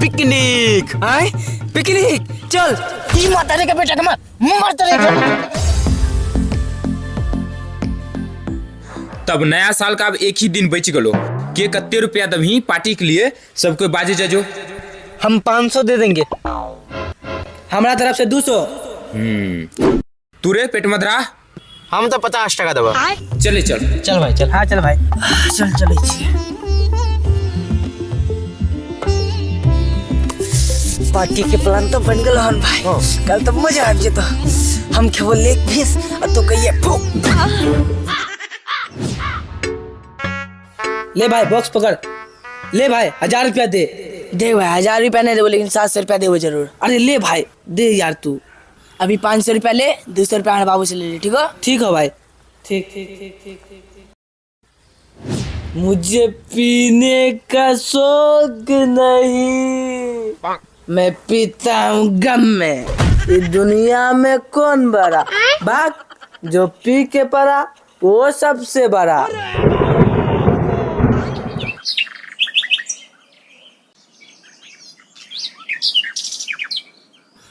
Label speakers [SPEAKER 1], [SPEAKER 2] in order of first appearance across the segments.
[SPEAKER 1] Picnic.
[SPEAKER 2] आय picnic चल।
[SPEAKER 3] ई माता रे के बेटा के मार मर चले।
[SPEAKER 1] तब नया साल का अब एक ही दिन बच गलो, के कत्ते रुपया दबही पार्टी के लिए? सब कोई बाजे जजो।
[SPEAKER 2] हम 500 दे देंगे। हमरा तरफ से 200।
[SPEAKER 1] तू रे पेट मदरा?
[SPEAKER 4] हम तो 50 टका देबो।
[SPEAKER 1] चले चल।
[SPEAKER 3] चल भाई चल।
[SPEAKER 2] हाँ चल भाई चल चले छी।
[SPEAKER 3] पार्टी के प्लान तो बन गल हन भाई। कल तो मजा आबि जेतो। हम खेबो लेग पीस आ तो कहिए फूक।
[SPEAKER 2] ले भाई बॉक्स पकड़ ले भाई, 1000 रुपया दे।
[SPEAKER 3] दे भाई, 1000 रुपया नहीं देबो लेकिन 700 रुपया देबो जरूर।
[SPEAKER 2] अरे ले भाई दे यार तू।
[SPEAKER 3] अभी 500 रुपया ले, 200 रुपया हमारे बाबू से ले ले, ठीक हो?
[SPEAKER 2] ठीक हो भाई, ठीक ठीक ठीक ठीक ठीक ठीक। मुझे पीने का शौक नहीं, मैं पीता हूँ गम में। इस दुनिया में कौन बड़ा भाग, जो पी के पड़ा वो सबसे बड़ा।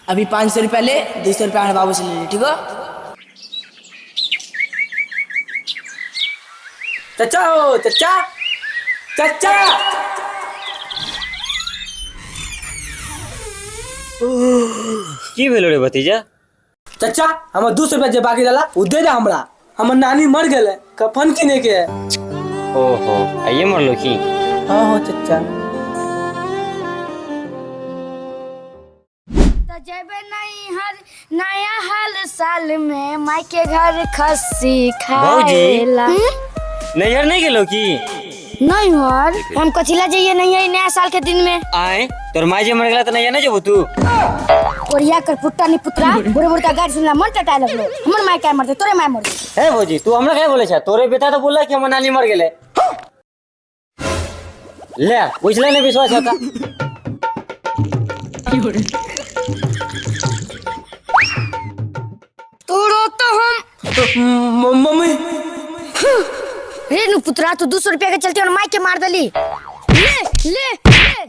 [SPEAKER 3] अभी 500 रुपया ले, 200 रुपया हमारे बाबू से ले ले, ठीक हो?
[SPEAKER 2] चचा हो चचा, चचा।
[SPEAKER 5] की भेलो रे भतीजा?
[SPEAKER 2] चचा हमर 200 रुपया जे बाकी रहला उ दे दे हमरा, हमर नानी मर गेलै, कफन किने के है।
[SPEAKER 5] ओहो आइए मरलो की?
[SPEAKER 2] हाँ हो चचा।
[SPEAKER 6] तो जेबे नहीं हर नया हाल साल में माई के घर खस्सी खाएला।
[SPEAKER 5] नैहर नहीं गेलो की?
[SPEAKER 6] नहीं हर, हम कथिला जाइए नहीं है नया साल के दिन में।
[SPEAKER 5] आए तोर माई जे मर गेला त नैहर नहीं जेबो तू?
[SPEAKER 6] ओरिया कर पुट्टा नहीं पुत्रा, बुरे बुरे का गाड़ सुनला मन टटा लगलो। हमर माई काय मरते, तोरे माई मरते।
[SPEAKER 5] हे भौजी तू हमरा काय बोले छा? तोरे बेटा तो बोला कि हमर नानी मर गेले। ले बुझले नहीं विश्वास होता।
[SPEAKER 6] तोरो तो हम
[SPEAKER 2] मम्मी।
[SPEAKER 6] रे नु पुत्रा तू 200 रुपया के चलते और माई के मार दली। ले ले ले।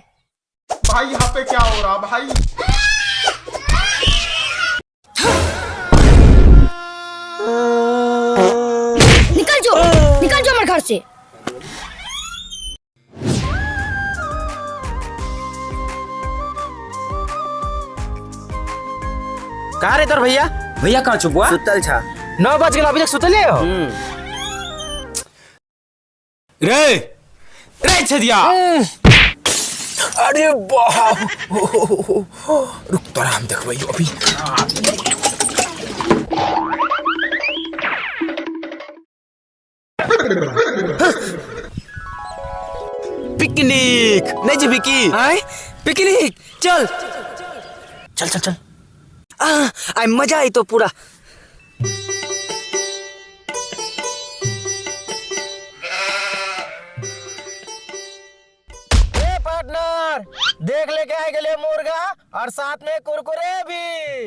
[SPEAKER 7] भाई यहाँ पे क्या हो रहा भाई?
[SPEAKER 6] निकल जो, निकल जो हमारे घर से।
[SPEAKER 4] कहाँ रे तोर भैया?
[SPEAKER 1] भैया कहाँ छो बुआ?
[SPEAKER 4] सुतल छा। 9 बज गेल अभी तक सुतले हो?
[SPEAKER 1] रे रे छदिया। अरे बाप, रुक तोरा हम देखबै अभी। पिकनिक नहीं जेबी की?
[SPEAKER 2] आय पिकनिक चल
[SPEAKER 3] चल चल चल। आय मजा आई तो पूरा।
[SPEAKER 4] ए पार्टनर देख लेके आए गेले मुर्गा और साथ में कुरकुरे भी।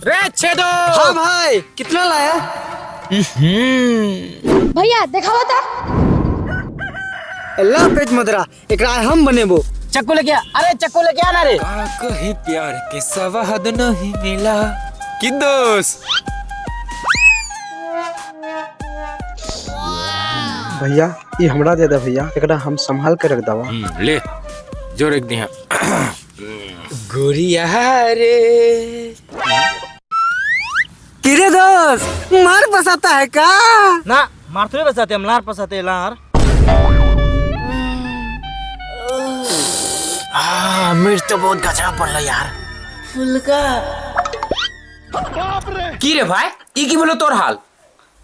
[SPEAKER 1] रे छेदो।
[SPEAKER 2] हाँ भाई कितना लाया?
[SPEAKER 6] भैया दिखावा ता।
[SPEAKER 2] अल्लाह पेट मदरा एकरा हम बनेबो।
[SPEAKER 4] चक्कू लेके आ, अरे चक्कू लेके आ ना रे।
[SPEAKER 1] का कहे प्यार के सवाद नहीं मिला कि दोस्त।
[SPEAKER 8] भैया ये हमरा दे दे भैया, एकरा हम संभाल के रख दवा।
[SPEAKER 1] ले जो रख दिया। गोरिया रे
[SPEAKER 2] किरे दोस्त मार फसाता है का?
[SPEAKER 4] ना मार थोड़ी फसाते हम, लार फसाते लार। मिर्च तो बहुत गजब पड़लो यार।
[SPEAKER 3] फुलका।
[SPEAKER 1] की रे भाई ई की बोलो तोर हाल?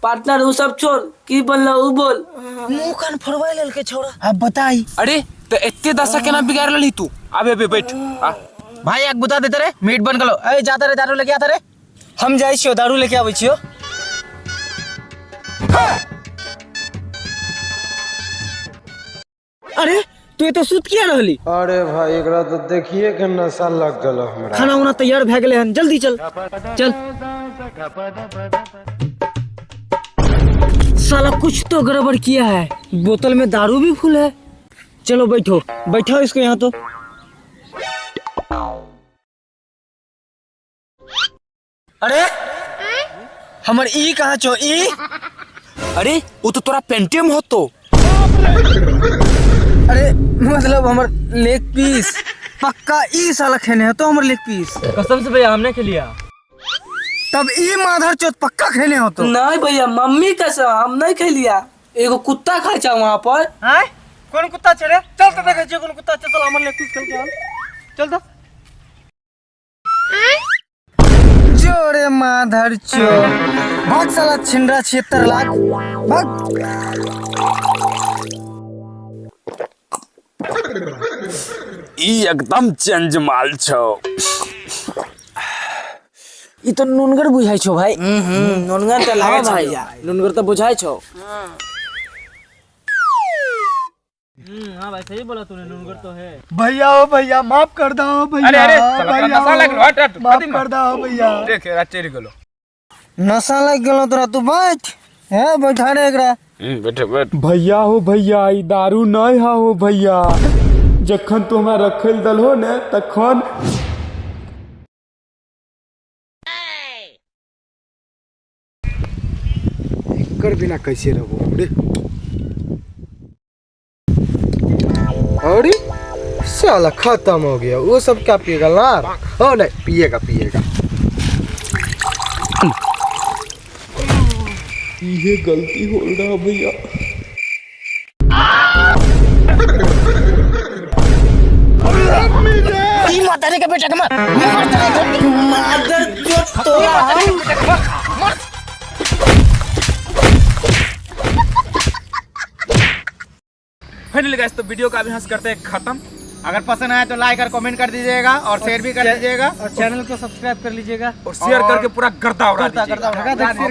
[SPEAKER 2] पार्टनर वो सब छोड़, की बोललो उ बोल।
[SPEAKER 3] मुंह कान फोड़वा लेल के छोड़ा। अब बताई।
[SPEAKER 1] अरे तो एत्ते दशा केना बिगाड़ लेली तू? आबे आबे बैठ।
[SPEAKER 4] भाई एक बुता देते रे मीट बन गलो। ए जाता रे दारू लेके आता रे।
[SPEAKER 2] हम जाई छियो दारू लेके आबै छियो। अरे तू एते सुत किया रहली?
[SPEAKER 8] अरे भाई एकरा तो देखिए के नशा लग गेल हमरा।
[SPEAKER 2] खाना उना तैयार भए गेलै हन, जल्दी चल चल। साला कुछ तो गड़बड़ किया है, बोतल में दारू भी फुल है। चलो बैठो बैठो इसको यहाँ तो।
[SPEAKER 3] अरे हमर ई कहाँ छो ई?
[SPEAKER 1] अरे वो तो तोरा पेंटे में होतो।
[SPEAKER 3] अरे मतलब हमर लेग पीस पक्का ई साला खेने है तो हमर लेग पीस।
[SPEAKER 5] कसम से भैया हमने खेलिया।
[SPEAKER 3] तब ई माधर चोत पक्का खेने हो तो।
[SPEAKER 2] नहीं भैया मम्मी कसम हम नहीं खेलिया, एगो कुत्ता खाए छा वहाँ पर।
[SPEAKER 3] हैं कौन कुत्ता छे रे? चल तो देखै छियै कोन कुत्ता छै, चल हमर लेग पीस खेल के आन। चल तो जोरे माधर चो भाग साला छिंडरा 76 लाख भाग।
[SPEAKER 1] ई एकदम चेंज माल छो।
[SPEAKER 3] ई तो नुनगर बुझाई छो भाई।
[SPEAKER 2] नुनगर तो लागे छो भैया, नुनगर तो बुझाई छो।
[SPEAKER 5] हाँ भाई सही बोला तूने, नुनगर तो है।
[SPEAKER 7] भैया ओ भैया माफ कर दो भैया।
[SPEAKER 1] अरे अरे साला नशा लग गेलो, हट हट
[SPEAKER 7] माफ कर दो भैया।
[SPEAKER 1] देख रा चलि गेलो,
[SPEAKER 3] नशा लग गेलो तोरा, तू बैठ है बैठा रे एकरा।
[SPEAKER 1] बैठ बैठ।
[SPEAKER 7] भैया हो भैया ई दारू नहीं हा हो भैया, जखन तू हमरा रखल दलहो ने तखन।
[SPEAKER 8] एकर बिना कैसे रहबो रे? और साला खत्म हो गया, वो सब क्या पिएगा लार? ओ नहीं पिएगा पिएगा।
[SPEAKER 7] ये गलती हो रहा भैया।
[SPEAKER 3] ई मातारे के बेटा के मार मादर चोत तोरा हम।
[SPEAKER 1] फाइनली गाइस तो वीडियो का अभी हंस करते हैं खत्म।
[SPEAKER 4] अगर पसंद आया तो लाइक और कमेंट कर दीजिएगा और शेयर भी कर दीजिएगा
[SPEAKER 3] और चैनल को सब्सक्राइब कर लीजिएगा
[SPEAKER 1] और शेयर करके पूरा गर्दा उड़ा दीजिएगा।